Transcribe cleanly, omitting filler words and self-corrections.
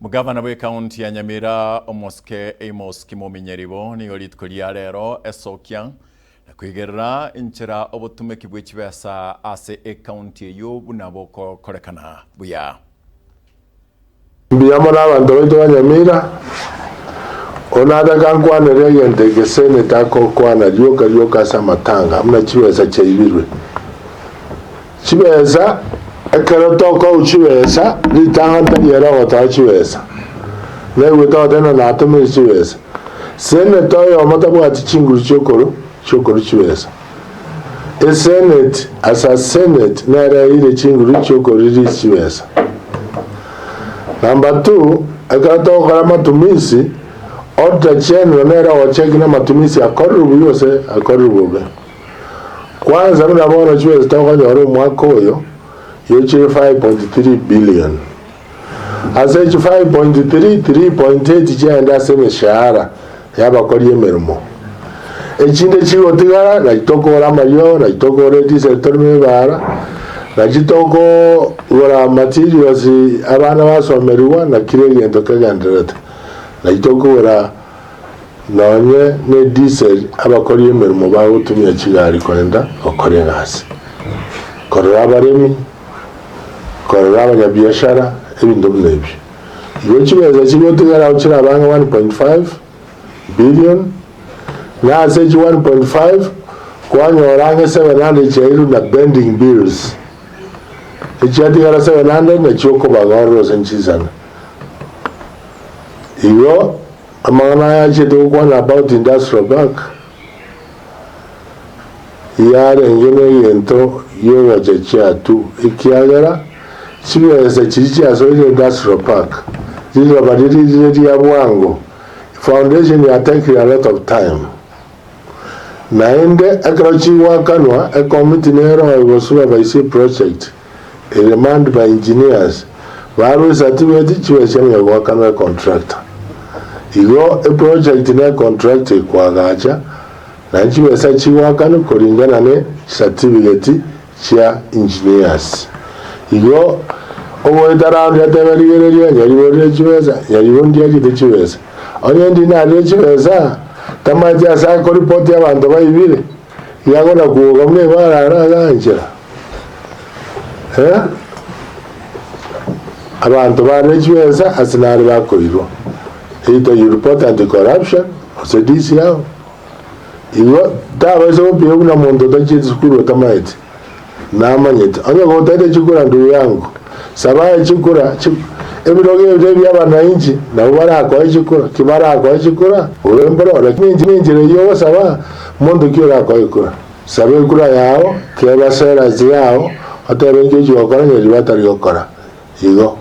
Omogavana bw'ekaunti ya Nyamira omosike Amos Kimomi Nyaribo nigo rituko ria rero esokia na koigerera enchera obotumeki bwe chibesa ase ekaunti eyio buna bokokorekana buya. Mbuya mono abanto baito ba Nyamira, oyo nataka nkwanere egento eke seneta agokwana rioka rioka ase amatanga buna chibesa chiaibirwe. Chibesa, ekero tokou chibesa, ritang'ani tari ere ogotoa chibesa. Naigwete ogoteba ng'a natomire chibesa. Seneta oyomo tabwati chinguru chiokoru chiokoru chibesa. Esenate as a senate nere eire chinguru chiokorelease chibesa. Number two, ekero togokora amatumisi, Auditor General nere ogocheki na amatumisi akorirwe buya gose akorirwe bobe. Kwanza buna bono chibesa tokonyora omwaka oyo yochire 5.3 billion. Ase echi 5.3, 3.8 chiaende ase emeshahara y'abakori emeremo. Echinde chigotigara nachi tokogora amariogo, nachi tokogora edisel torime ebara, nachi tokogora materials abana basomerigwa na kera egento kegendererete. Nachi tokogora Nonye ne diesel abakori emeremo bagotumia chigari korenda gokora egasi, korora abaremi, korora abanyabiashara, ebinto buna ebio. Igo chibesa chigotigara ao chirabe ang'e 1.5 billion, na ase echi 1.5 kwanyora ang'e 700 chiairwe na pending bills, echiatigara 700 nachio okobaga ororo ase nchisana. Igo Amang'ana aya achiete gokwana about industrial park yarenge negento giogocha chiatu ekiagera chibesa chiria chiasoire industrial park riroba riria rire ria bwango foundation ya take a lot of time naende ekero chigoakanwa ecommittee nero egosupervise eproject ere manned by engineers barwe ecertificate chibe chiamanya goakanwa econtractor. Igo eproject ne econtractor ekoagacha naende chibesa chigoakanwa koringana ne certificate chia engineers. Igo ogoeta round atebe rigereria nyariborire chibesa, nyaribo ndiachete chibesa. Onye ndi narire chibesa tamaeti ase akoripoti abanto baibire, iga akona kuoga buna ebara araganchera. Eh? Abanto bare chibesa ase nare bakoirwa. Either you report anti-corruption gose DCI. Igo tabaisa gopima buna monto otachieti sukuru otamaeti. Namanyete. Onye gotaete chikura ndugu yangu, saba aye chikura, chi, ebirogo ebi nebia abanainchi, nabo barakoe chikura. Ki barakoe chikura? Obe mbororo. Lakini enchera eyio ogosaba, monto ki orakoe ekura? Saba ekura yao, teba sera yao, otebe inki ochia gokora nyeri batari gokora. Igo.